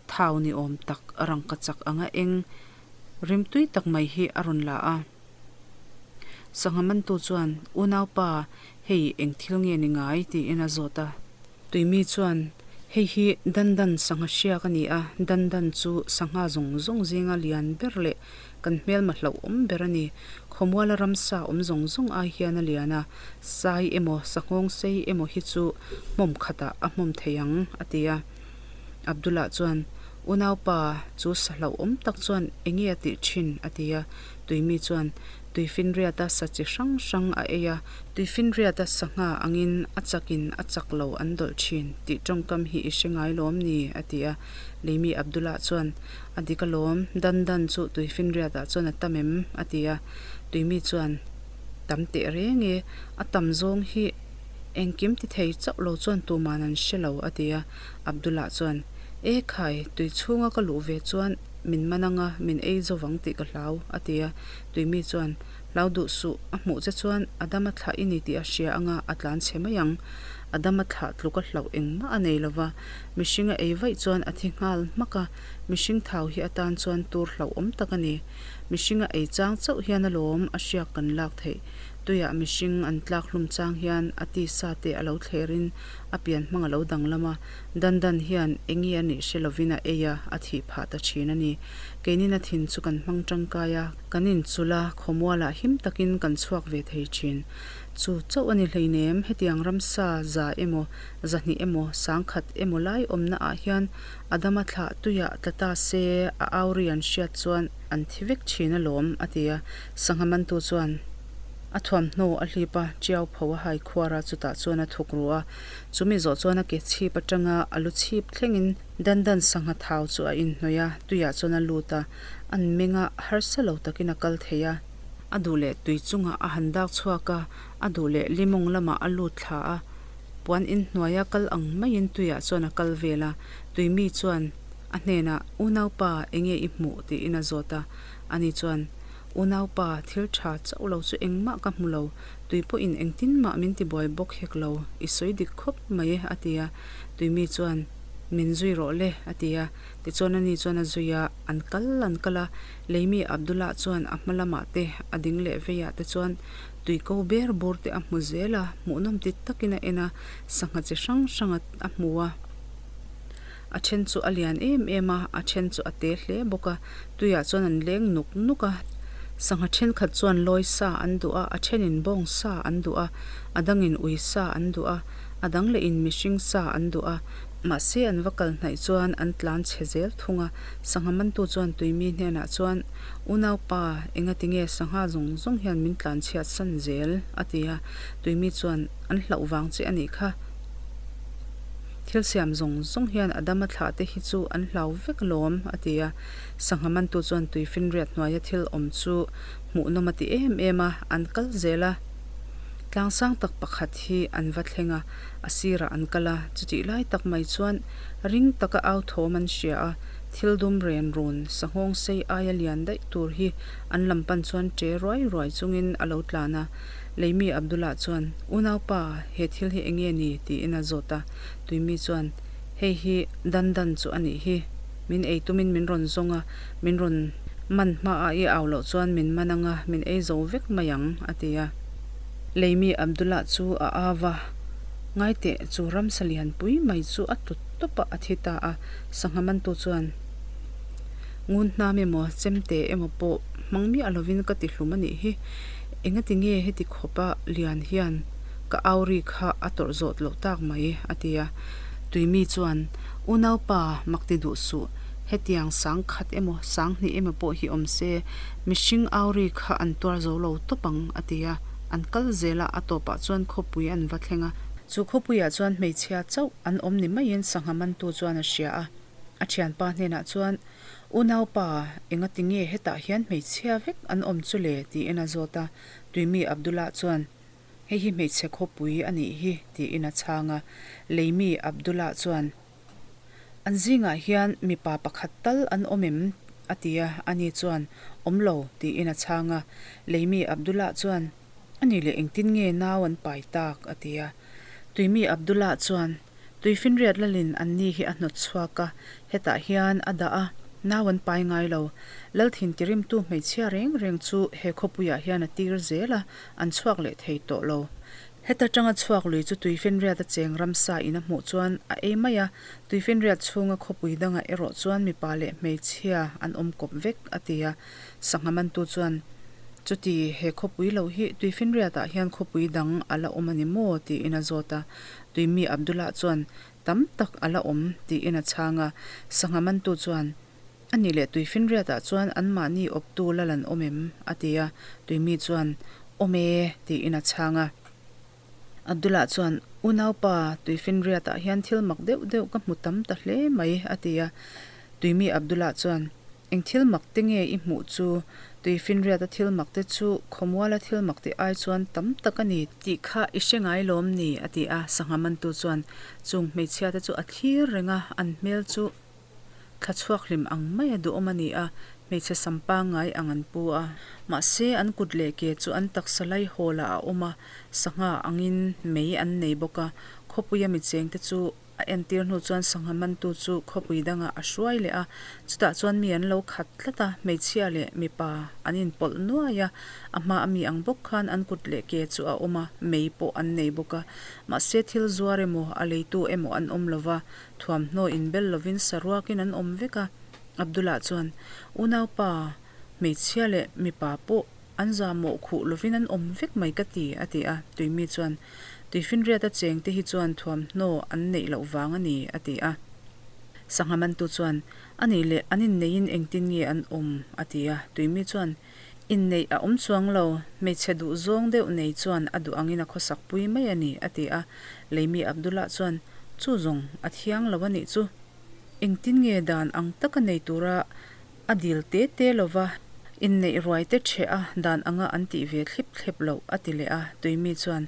S1: thau ni awm tak rangka chak anga eng rimtui tak mai hi a rawn la a. Sangha mantu chuan, Unaupa, hei eng thil nge ni ngai? tiin a zawt a. Tuimi chuan, Hei hi Dandan sangha hriak a ni a, Dandan chu sangha zawng zawng zinga lian ber leh kan hmelma hlauhawm ber a ni. Khawmuala ramsa awm zawng zawng ai hian a lian a, sai emaw sanghawng sei emaw hi chu hmawm khatah a hmawm thei ang, a ti a. Abdullah chuan, Unaupa, chu sa hlauhawm tak chuan enge a tih thin? a ti a. Tuimi chuan, Tuifinriata sa chi hrang hrang a ei a, tuifinriata sangha angin a chakin a chak lo an dawlh thin tih tawngkam hi i hre ngai lawm ni? a ti a. Leimi Abdullah chuan, A dik alawm, dan dan chu tuifinriatah chuan a tam em? a ti a. Tuimi chuan, Tam teh reng e, a tam zawng hi engkim ti thei chauh lo chuan tuman an hre lo, a ti a. Abdullah chuan, E khai, tui chhunga ka luh ve chuan min man anga min ei zo vang tih ka hlau, a ti a. Tuimi chuan, Hlau duh suh, a hmuh che chuan Adama thlah i ni tih a hria anga a tlan chhe mai ang. Adama thlah tluk a hlauh engmah a nei lova, mihring a ei vaih chuan a thi nghal hmak a, mihring thau hi atan chuan tur hlauhawm tak a ni. Mihring a ei chang chauh hian alawm a hriak kan lak theih. Tuiah mihring an tlak hlum chang hian a tisa te a lo thlerin a pian hmang a lo danglam a, Dandan hian enge a nih hre lovin a ei a, a thih phah ta thin a ni. Keinin a thin chu kan hmang tangkai a, kan inchulh a, khawmualah him takin kan chhuak ve thei thin. Chu chauh a ni hleinem, hetiang ramsa za emaw, zahnih emaw, sangkhat emaw lai awmna ah hian Adama thlah tuiah tla ta se a au ri an hriat chuan an thi vek thin alawm, a ti a. Sangha mantu chuan a thuamhnaw a hlip a, tiau pho a hai khuar a, chutah chuan a thuk ru a. Chumi zawh chuan a ke chhip atanga a lu chhip thlengin Dandan sangha thau chu a inhnawih a, tuiah chuan a lut a, an meng a, harsa lo takin a kal thei a. A duh leh tui chungah a han dak chhuak a, a duh leh limawng lamah a lut thla a. Puan inhnuaia kal ang maiin tuiah chuan a kal vel a, tuimi chuan a hnenah, Unaupa, enge i hmuh? tiin a zawt a. Ani chuan, Unaupa, thil tha chauh lo chu engmah ka hmu lo, tui pawhin engtin mah min tibuai bawk hek lo, i sawi dik khawp mai e, a ti a. Tuimi chuan, Min zui rawh le, a ti a. Tichuan ani chuan a zui a, an kal an kal a. Leimi Abdullah chuan a hma lamah te, a ding leh veiah te chuan tui ko ber bur te a hmu zel a, hmuhnawm ti takin a en a, sangha chi hrang hrang a hmu a. A then chu a lian em em a, a then chu a te hle bawk a, tuiah chuan an leng nuk nuk a. Sangha thenkhat chuan lawi sa an duh a, a thenin bawng sa an duh a, a dangin ui sa an duh a, a dang lehin mihring sa an duh a. Mahse an va kal hnaih chuan an tlan chhe zel thung a, sangha mantu chuan tuimi hnenah chuan, Unaupa, engati nge sangha zawng zawng hian min tlan chhiat san zel? a ti a. Tuimi chuan, An hlauh vang che a nih kha. Thil siam zawng zawng hian Adama thlah te hi chu an hlau vek alawm, a ti a. Sangha mantu chuan tuifinriat hnuaia thil awm chu hmuhnawm a ti em em a, an kal zel a. Tlang sang tak pakhat hi an va thleng a, a sirah an kal a, chutih lai tak mai chuan ring taka au thawm an hria a, thil dum ren run sanghawng sei aia lian daih tur hi an lam pan chuan ṭe ruai ruai chungin a lo tlan a. Leimi Abdullah chuan, Unaupa, he thil hi enge ni? tiin a zawt a. Tuimi chuan, Hei hi Dandan chu a nih hi. Min ei tumin min rawn zawng a, min rawn man hmaah i au loh chuan min man anga min ei zo vek mai ang, a ti a. Leimi Abdullah chu a au a, Ngaiteh, chu ramsa lianpui mai chu a tlut tawp a, a thi ta a. Sangha mantu chuan, Ngun hnam emaw, chemte emaw pawh hmang miah lovin ka ti hlum a nih hi. Engati nge heti khawpa lian hian ka au ri kha a tawrh zawt loh tak mai, a ti a. Tuimi chuan, Unaupa, mak ti duh suh. Hetiang sang khat emaw, sang hnih emaw pawh hi awm se, mihring au ri kha an tuar zo lo tawp ang, a ti a. An kal zel a, a tawpah chuan khawpui an va thleng a. Chu khawpuiah chuan hmeichhia chauh an awm ni maiin sangha mantu chuan a hria a. A thianpa hnenah chuan, Unaupa, engati nge hetah hian hmeichhia vek an awm chu le? tiin a zawt a. Tuimi Abdullah chuan, Hei hi hmeichhe khawpui a nih hi, tiin a chhang a. Leimi Abdullah chuan, An zingah hian mipa pakhat tal an awm em? a ti a, ani chuan, Awm lo, tiin a chhang a. Leimi Abdullah chuan, A nih leh engtin nge nau an pai tak? a ti a. Tuimi Abdullah chuan, Tuifinriat lalin anni hi a hnawt chhuak a, hetah hian a dah a, nau an pai ngai lo. Lalthin tirimtu hmeichhia reng reng chu he khawpuiah hian a tir zel a, an chhuak leh thei tawh lo. Heta tanga chhuak lui chu tuifinriat a cheng ramsa in a hmuh chuan a ei mai a, tuifinriat chhunga khawpui dangah erawh chuan mipa leh hmeichhia an awm kawp vek, a ti a. Sangha mantu chuan, Chuti, he khawpui lo hi tuifinriatah hian khawpui dang a la awm a ni maw? tiin a zawt a. Tuimi Abdullah chuan, Tam tak a la awm, tiin a chhang a. Sangha mantu chuan, A nih leh tuifinriatah chuan anmahni awptu lal an awm em? a ti a. Tuimi chuan, Awm e, tiin a chhang a. Abdullah chuan, Unaupa, tuifinriatah hian thil mak deuh deuh ka hmu tam ta hle mai, a ti a. Tuimi Abdullah chuan, Eng thil mak te nge i hmuh chu? Tuifinriata thil mak te chu khawmuala thil mak te ai chuan tam tak a ni tih kha i hre ngai lawm ni? a ti a. Sangha mantu chuan chung hmeichhia te chu a thlir reng a, an hmel chu thla chhuak hlim ang mai a duhawm a ni a, hmeichhe sam pangngai ang an pu a. Mahse an kut leh ke chu an taksa lai hawlah a awm a, sangha angin mei an nei bawk a, khawpuia mi chengte chu. A entir hnu chuan sangha mantu chu khawpui dangah a hruai leh a, chutah chuan mi an lo khat tlat a, hmeichhia leh mipa an inpawlh nuai a, a hma a mi ang bawk khan an kut leh ke chu a awm a, mei pawh an nei bawk a. Mahse thil zuar emaw a leitu emaw an awm lo va, thuamhnaw inbel lovin saruakin an awm vek a. Abdullah chuan, Unaupa, hmeichhia leh mipa pawh An zahmawh khuh lovin an awm vek mai ka ti, a ti a. Tuimi chuan, Tuifinriata chengte hi chuan thuamhnaw an neih loh vang a ni, a ti a. Sangha mantu chuan, A nih leh an inneihin engtin nge an awm? a ti a. Tuimi chuan, Inneih a awm chuang lo, hmeichhe duh zawng deuh nei chuan a duh angin a khawsak pui mai a ni, a ti a. Leimi Abdullah chuan, Chu zawng, a thiang lo a nih chu. Engtin nge dan ang taka nei tura A dil te te lova, inneih ruai te ṭheh a dan anga an tih ve thlip thlep loh, a ti leh a, Tuimi chuan,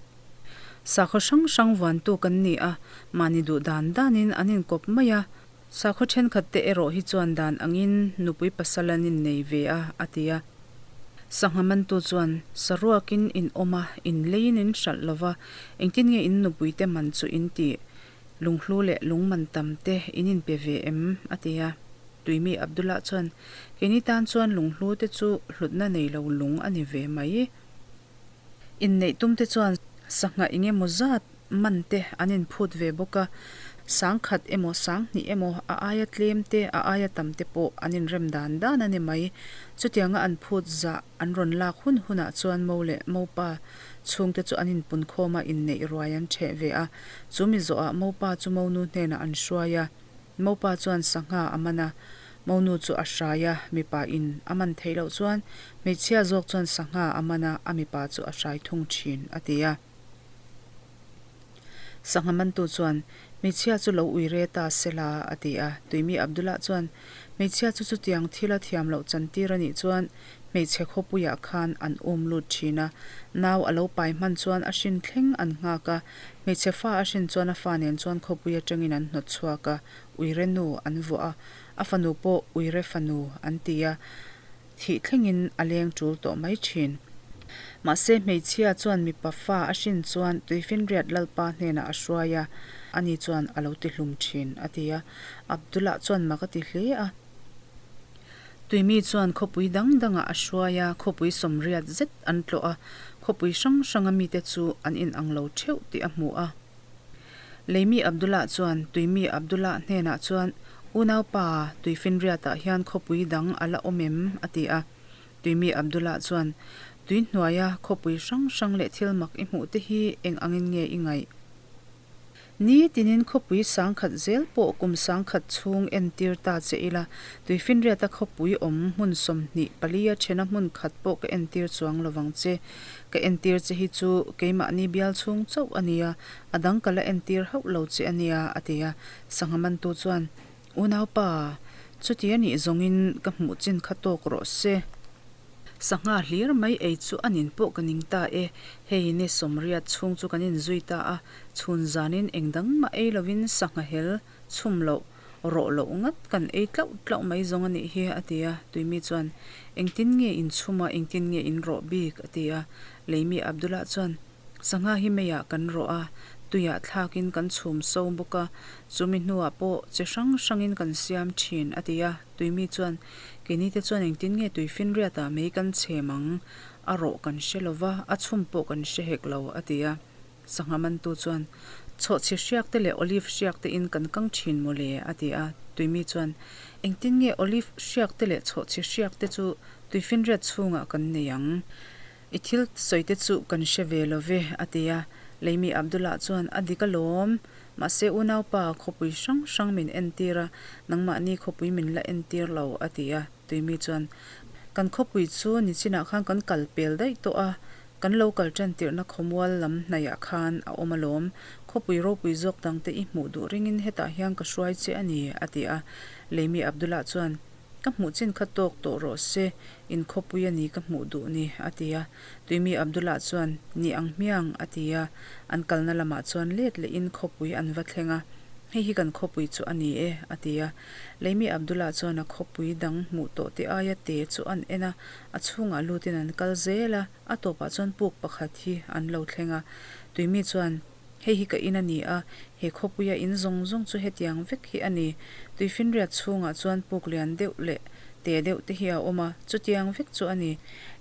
S1: Sakhaw hrang hrang vuantu kan ni a, mahni duh dan danin an inkawp mai a, sakhaw ṭhenkhat te erawh hi chuan dan angin nupui pasal an innei ve a, a ti a. Sangha mantu chuan, Saruakin in awm a, in leiin in hralh lova, engtin nge in nupui te man chu in tih? Lunghlu leh lungman tam te in inpe ve em? a ti a. Tuimi Abdullah chuan, Keini tan chuan lunghlu te chu hlutna nei lo lung a ni ve mai. Inneih tum te chuan sangha eng emaw zat man te an inphut ve bawk a, sangkhat emaw sanghnih emaw a aia tlem te a aia tam te pawh an inrem dan dan a ni mai. Chutianga an phut zah an rawn lak hun hunah chuan mo leh mopa chhungte chu an inpunkhawm a, inneih ruai an ṭheh ve a. Chu mi zawhah mopa chu monu hnenah an hruai a. Mopa chuan sangha a man a, monu chu a hrai a, mipa in a man theih loh chuan hmeichhia zawk chuan sangha a man a, a mipa chu a hrai thung thin, a ti a. Sangha mantu chuan, Hmeichhia chu lo ui re ta se la, a ti a. Tuimi Abdullah chuan, Hmeichhia chu chutiang thil a thiam loh chantir a nih chuan hmeichhe khawpuiah khan an um lut thin a, nau a lo pai hman chuan a hrin thleng an nghak a, hmeichhe fa a hrin chuan a fa nen chuan khawpui atangin an hnawt chhuak a, uire nu an vuah a, a fanu pawh uire fanu an ti a, thih thlengin a leng tul tawh mai thin. Mahse hmeichhia chuan mipa fa a hrin chuan Tuifinriat Lalpa hnenah a hruai a, ani chuan a lo tihlum thin, a ti a. Abdullah chuan mak a ti hle a. Tuimi chuan khawpui dang dangah a hruai a, khawpui sawmriat zet an tlawh a, khawpui hrang hranga mite chu an inang lo theuh tih a hmu a. Leimi Abdullah chuan Tuimi Abdullah hnenah chuan, Unaupa, Tuifinriatah hian khawpui dang a la awm em? a ti a. Tuimi Abdullah chuan, Tui hnuaia khawpui hrang hrang leh thil mak i hmuh te hi eng angin nge i ngaih? Ni tinin khawpui sangkhat zel pawh kum sangkhat chhung entir ta che ila, Tuifinriata khawpui awm hmun 24 a thena hmun khat pawh ka entir chuang lovang che. Ka entir che hi chu keimahni bial chhung chauh a nia, a dang ka la entir hauh lo che a nia, a ti a. Sangha mantu chuan, Unaupa, chuti a nih zawngin ka hmuh chin kha tawk rawh se. Sangha hlir mai ei chu a nin pawh ka ning ta e. Hei ni sawmriat chhung chu kan inzui ta a, chhun zanin eng dang mah ei lovin sangha hel chhum loh rawh loh ngat kan ei tlauh tlauh mai zawng a nih hi, a ti a. Tuimi chuan, Engtin nge in chhum a, engtin nge in rawh bik? a ti a. Leimi Abdullah chuan, Sangha hi meiah kan rawh a, tuiah thlakin kan chhum so bawk a, chumi hnuah pawh chi hrang hrangin kan siam thin, a ti a. Tuimi chuan, Keini te chuan engtin nge tuifinriatah mei kan chhem ang? A rawh kan hre lo va, a chhum pawh kan hre hek lo, a ti a. Sangha mantu chuan, Chhawhchhi hriak te leh olive hriak te in kan kang thin maw le, a ti a. Tuimi chuan, Engtin nge olive hriak te leh chhawhchhi hriak te chu tuifinriat chhungah kan nei ang? I thil sawi te chu kan hre ve lo ve, a ti a. Leimi Abdullah chuan, A dik alawm. Mahse unaupa, khawpui hrang hrang min entir a, nangmahni khawpui min la entir lo, a ti a. Tuimi chuan, Kan khawpui chu nichinah khan kan kal pel daih tawh a, kan lo kal tan tirhna khawmual lam hnaihah khan a awm alawm. Khawpui ropui zawk dangte i hmuh duh ringin hetah hian ka hruai che a ni, a ti a. Leimi Abdullah chuan, Ka hmuh chin kha tawk tawh rawh se, in khawpui a ni ka hmuh duh ni, a ti a. Tuimi Abdullah chuan, Ni ang hmiang, a ti a. An kalna lamah chuan let lehin khawpui an va thleng a. Hei hi kan khawpui chu a ni e, a ti a. Leimi Abdullah chuan a khawpui dang hmuh tawh te aia te chu an en a, a chhungah lutin an kal zel a, a tawpah chuan puk pakhat hi an lo thleng a. Tuimi chuan. Hei hi ka in a ni a, he khawpuia in zawng zawng chu hetiang vek hi a ni. Tuifinriat chhungah chuan puk lian deuh leh te deuh te hi a awm a, chutiang vek chu a ni.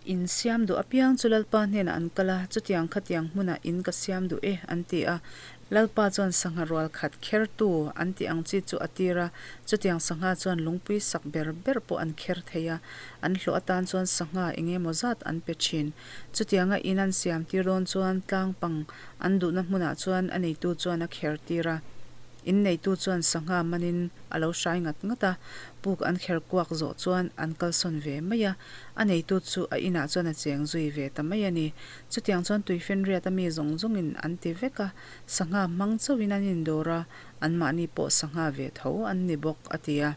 S1: In siam duh apiang chu Lalpa hnenah an kal a, chutiang khatiang hmunah in ka siam duh e, an ti a. Lalpa chuan sangha rual khat khertu an tih ang chi chu a tir a, chutiang sangha chuan lungpui sak ber ber pawh an kher thei a, an hlawh atan chuan sangha eng emaw zat an pe thin. Chutianga in an siam tir dawn chuan tlang pang an duhna hmunah chuan a neitu chuan a kher tir a. In neitu chuan sangha manin a lo hrai ngat ngat a, puk an kher kuak zawh chuan an kalsawn ve mai a, a neitu chu a inah chuan a cheng zui ve ta mai a ni. Chutiang chuan tuifinriat a mi zawng zawngin an ti vek a, sangha hmang chauhin an indawr a, anmahni pawh sangha ve tho an ni bawk, a ti a.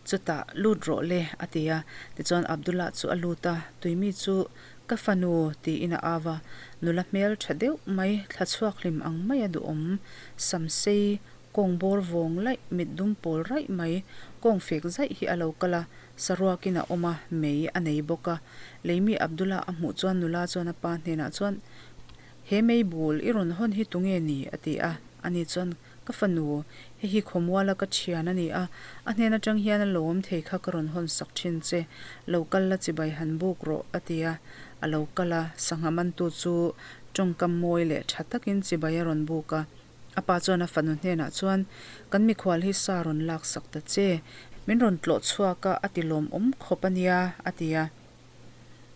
S1: Chutah, Lut rawh le, a ti a. Tichuan Abdullah chu a lut a, Tuimi chu ka fanu, tiin a au a. Nula hmel tha deuh mai, thla chhuak hlim ang mai a duhawm. Sam sei, kawng bawr vawng laih, mit dum pawl raih mai, kawng fek zaih hi a lo kal a, saruakin a awm a, mei a nei bawk a. Leimi Abdullah a hmuh chuan nula chuan a pa hnenah chuan, He mei bul i rawn hawn hi tunge ni? a ti a. Ani chuan, Ka fanu, hei hi khawmuala ka thian a ni a, a hnen atang hian a lawm thei kha ka rawn hawn sak thin che, lo kal la chibai han buk rawh, a ti a. A lo kal a, sangha mantu chu tawngkam mawi leh tha takin chibai a rawn buk a. A pa chuan a fanu hnenah chuan, Kan mikhual hi sa rawn lak sak ta che, min rawn tlawh chhuak a, a ti lawmawm khawp a nia, a ti a.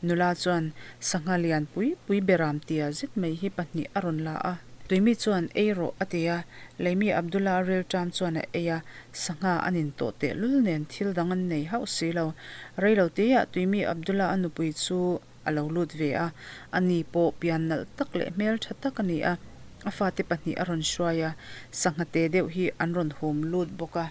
S1: Nula chuan sangha lian pui pui beram tia zet mai hi pahnih a rawn la a. Tuimi chuan ei rawh a ti a, Leimi Abdullah a rilṭam chuan a ei a, sangha an in tawh tehlul nen thil dang an nei hauh si lo. Reilo teiah Tuimi Abdullah a nupui chu a lo lut ve a, ani pawh pian nalh tak leh hmelṭha tak a ni a, a fate pahnih a rawn hruai a, sangha te deuh hi an rawn hum lut bawk a.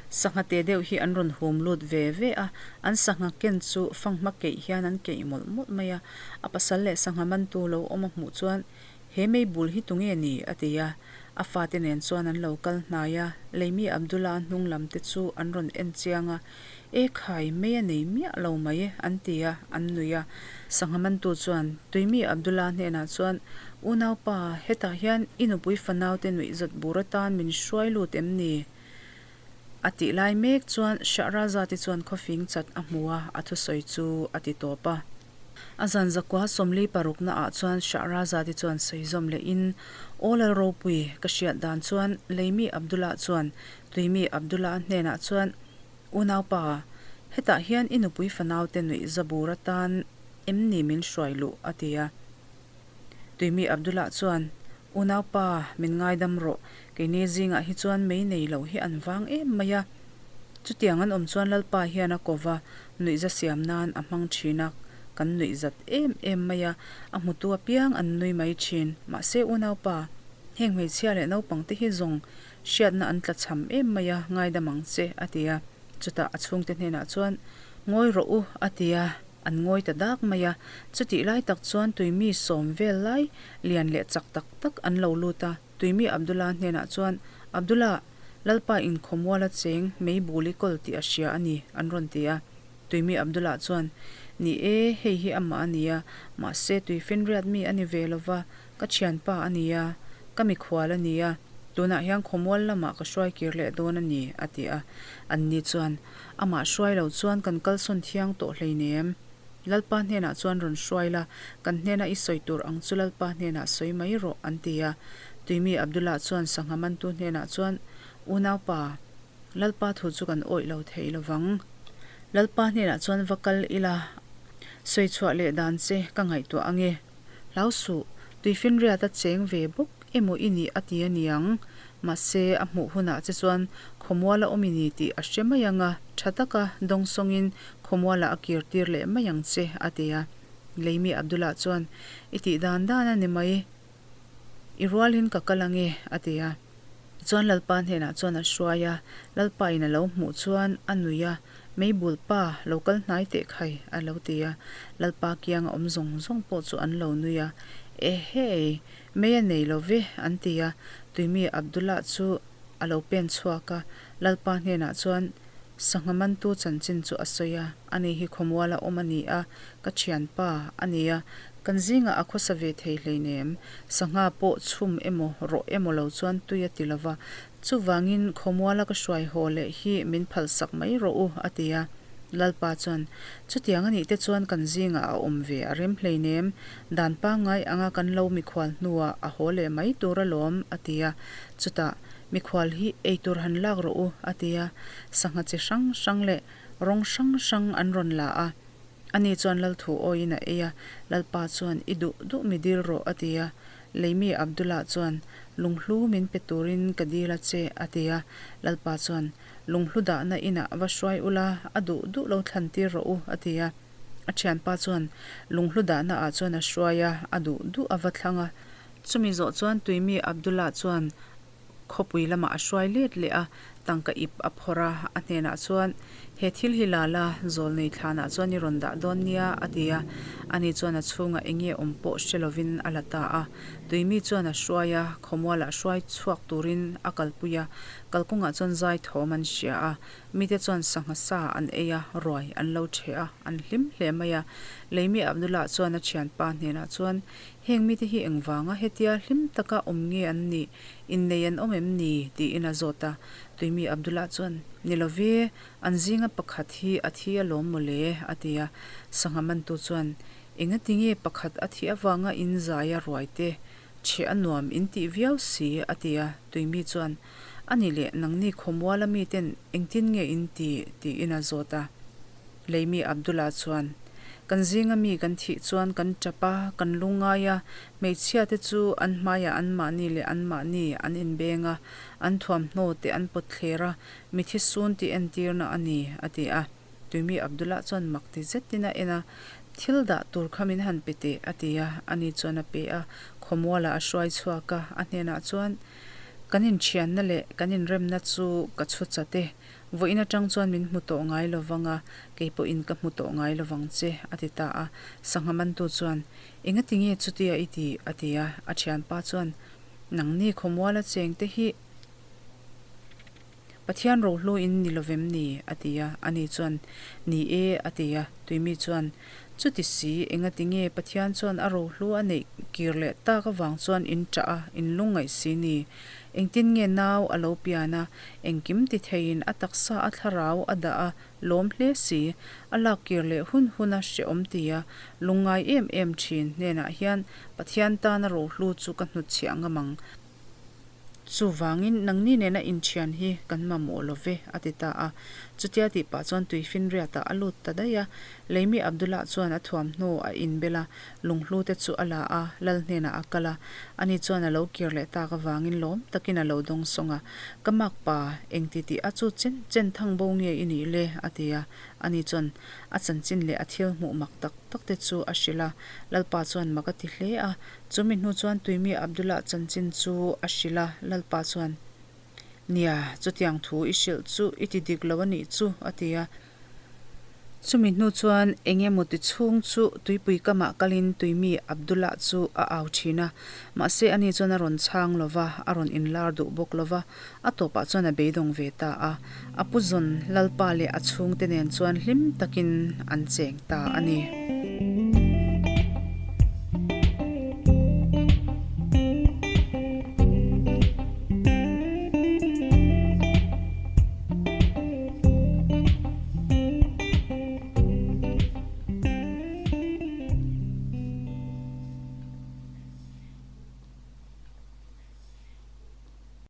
S1: Sangha te deuh hi an rawn hum lut ve ve a, an sangha ken chu fanghma keih hian an keih mawlh mawlh mai a. A pasal leh sangha mantu lo awm a hmuh chuan, He mei bul hi tunge ni? a ti a. A fate nen chuan an lo kal hnai a, Leimi Abdullah hnung lam te chu an rawn en chiang a, E khai, mei a nei miah lo mai, an ti a, an nui a. Sangha mantu chuan Tuimi Abdullah hnenah chuan, Unaupa, hetah hian i nupui fanaute nuihzat bur atan min hruai lut em ni? A tih lai mek chuan Shahrazad-i chuan khawfing chat a hmu a, a thusawi chu a ti tawp a. A zan zakua 40 parukna ah chuan Shahrazad-i chuan sawi zawm lehin, Aw Lal Ropui, ka hriat dan chuan Leimi Abdullah chuan Tuimi Abdullah-a hnenah chuan, Unaupa, hetah hian i nupui fanaute nuih zabur atan em ni min hruai luh? a ti a. Tuimi Abdullah chuan, Unaupa, min ngaidam rawh, keini zingah hi chuan mei nei loh hi an vang em mai a. Chutiang an awm chuan Lalpa hian a ko va, nuihza siam nan a hmang thin a, kan nuihzat em em mai a, a hmutu apiang an nui mai thin. Mahse unaupa, heng hmeichhia leh naupangte hi zawng Hriatna an tla cham em mai a, ngaidam ang che, a ti a. Chutah a chhungte hnenah chuan, Ngawi rawh u, a ti a. An ngawi ta dak mai a. Chutih lai tak chuan tuimi sawm vel lai lian leh chak tak tak an lo lut a. Tuimi Abdullah hnenah chuan, Abdullah, Lalpa inkhawmuala cheng mei bul i kawl tih a hria a ni, an rawn ti a. Tuimi Abdullah chuan, Ni e, hei hi amah a nia, mahse tuifinriat mi a ni ve lo va, Ka thianpa a nia, ka mikhual a nia, tunah hian khawmual lamah ka hruai kir leh dawn a ni, a ti a. Anni chuan, Amah hruai lo chuan kan kalsawn thiang tawh hleinem. Lalpa hnenah chuan rawn hruai la, kan hnena i sawi tur ang chu Lalpa hnenah sawi mai rawh, an ti a. Tuimi Abdullah chuan sangha mantu hnenah chuan, Unaupa, Lalpa thu chu kan awih lo thei lo vang. Lalpa hnenah chuan va kal ila, sawi chhuah leh dan che ka ngaihtuah ange. Hlau suh, tuifinriat a cheng ve bawk emaw i nih a ti a niang. Mahse, a hmuh hunah che chuan khawmual a awm i ni tih a hre mai ang a, tha taka dawngsawngin khawmualah a kir tir leh mai ang che, a ti a. Leimi Abdullah chuan, I tih dan dan a ni mai. I rualin ka kal ang e, a ti a. Tichuan Lalpa hnenah chuan a hruai a, Lalpa in a lo hmuh chuan a nui a, Meibul pa, lo kal hnai teh khai, a lo ti a. Lalpa kianga awm zawng zawng pawh chu an lo nui a, Ehei, mei a nei lo ve, an ti a. Tuimi Abdullah chu a lo pen chhuak a, Lalpa hnenah chuan sangha mantu chanchin chu a sawi a, Ani hi khawmuala awm a ni a, ka thianpa a ni a. Kan zingah a khawsa ve thei hleinem, sangha pawh chhum emaw rawh emaw lo chuan tui a ti lo va, chuvangin khawmuala ka hruai haw leh hi min phalsak mai rawh u, a ti a. Lalpa chuan, Chutiang a nih te chuan kan zingah a awm ve a rem hleinem, dan pangngai anga kan lo mikhual hnuah a haw leh mai tur alawm, a ti a. Chutah, Mikhual hi eitur han lak rawh u, a ti a. Sangha chi hrang hrang leh rawng hrang hrang an rawn la a. Ani chuan Lalthu awiin a ei a, Lalpa chuan, I duh duh mi dil rawh, a ti a. Leimi Abdullah chuan, Lunghlu min pe turin ka dil a che, a ti a. Lalpa chuan, Lunghlu dahna inah va hruai ula, a duh duh lo thlan tir rawh u, a ti a. A thianpa chuan lunghlu dahna ah chuan a hruai a, a duh duh a va thlang a. Chumi zawh chuan Tuimi Abdullah chuan Khawpui lamah a hruai let leh a, tangka ip a phawrh a, a hnenah chuan, He thil hi la la, zawlnei thlanah chuan i rawn dah dawn nia, a ti a. Ani chuan a chhungah eng nge awm pawh hre lovin a la ta a. Tuimi chuan a hruai a, khawmualah hruai chhuak turin a kalpui a, kalkawngah chuan zai thawm an hria a. Mite chuan sangha sa an ei a, ruai an lo ṭheh a, an hlim hle mai a. Leimi Abdullah chuan a thianpa hnenah chuan, Heng mite hi engvanga hetia hlim taka awm nge an nih? Innei an awm em ni? tiin a zawt a. Tuimi Abdullah chuan, Ni lo ve, an zinga pakhat hi a thi alawm maw le? a ti a. Sangha mantu chuan, Engati nge pakhat a thih avanga in zai a ruai te chhe a nuam in tih viau si? a ti a. Tuimi chuan, A ni leh, nangni khawmuala miten engtin nge in ti? tiin a zawt a. Leimi Abdullah chuan, Kan zinga mi kan thih chuan kan tap a, kan lungngai a, hmeichhia te chu an hmaiah anmahni leh anmahni an inbeng a, an thuamhnaw te an pawt thler a, mithi sun tih entirna a ni, a ti a. Tuimi Abdullah chuan mak ti zetin a en a, Thil dah tur kha min han pe teh, a ti a, ani chuan a pe a, khawmualah a hruai chhuak a, a hnenah chuan, Kan inthianna leh kan inremna chu ka chhu chat e, Vawiin atang chuan min hmu tawh ngai lo vang a, kei pawhin ka hmu tawh ngai lo vang che, a ti ta a. Sangha mantu chuan, Engati nge chutia i ti? a ti a. A thianpa chuan, Nangni khawmuala chengte hi Pathian rohlu in ni lovem ni? a ti a. Ani chuan, Ni e, a ti a. Tuimi chuan, Chuti si, engati nge Pathian chuan a rohlu a neih kir leh tak avang chuan in ṭah a, in lungngaih si ni? Engtin nge nau a lo pian a, engkim ti theiin a taksa a thlarau a dah a, lawm hle si, a lak kir leh hun hun a hrehawm ti a, lungngai em em thin hnenah hian Pathian tana rohlu chu ka hnutchhiah ngam ang. Chuvangin nangni nena inthian hi kan mamawh lo ve, a ti ta a. Chutia tih pah chuan tuifinriatah a lut ta daih a. Leimi Abdullah chuan a thuamhnaw a inbel a, lunghlu te chu a la a, lal hnenah a kal a. Ani chuan a lo kir leh tak avangin lawm takin a lo dawng sawng a. Ka makpa, engti tih a chu chen chen thang bo nge i nih le? a ti a. Ani chuan a chanchin leh a thil hmuh mak tak tak te chu a hrilh a. Lalpa chuan mak a ti hle a. Chumi hnu chuan Tuimi Abdullah chanchin chu a hrilh a, Lalpa chuan, Nia, chutiang thu i hrilh chu i ti dik lo a nih chu, a ti a. Chumi hnu chuan eng emaw ti chhung chu tuipui kamah kalin Tuimi Abdullah chu a au thin a, mahse ani chuan a rawn chhang lo va, a rawn inlar duh bawk lo va, a tawpah chuan a beidawng ve ta a. A pu zawn Lalpa leh a chhungte nen chuan hlim takin an cheng ta a ni.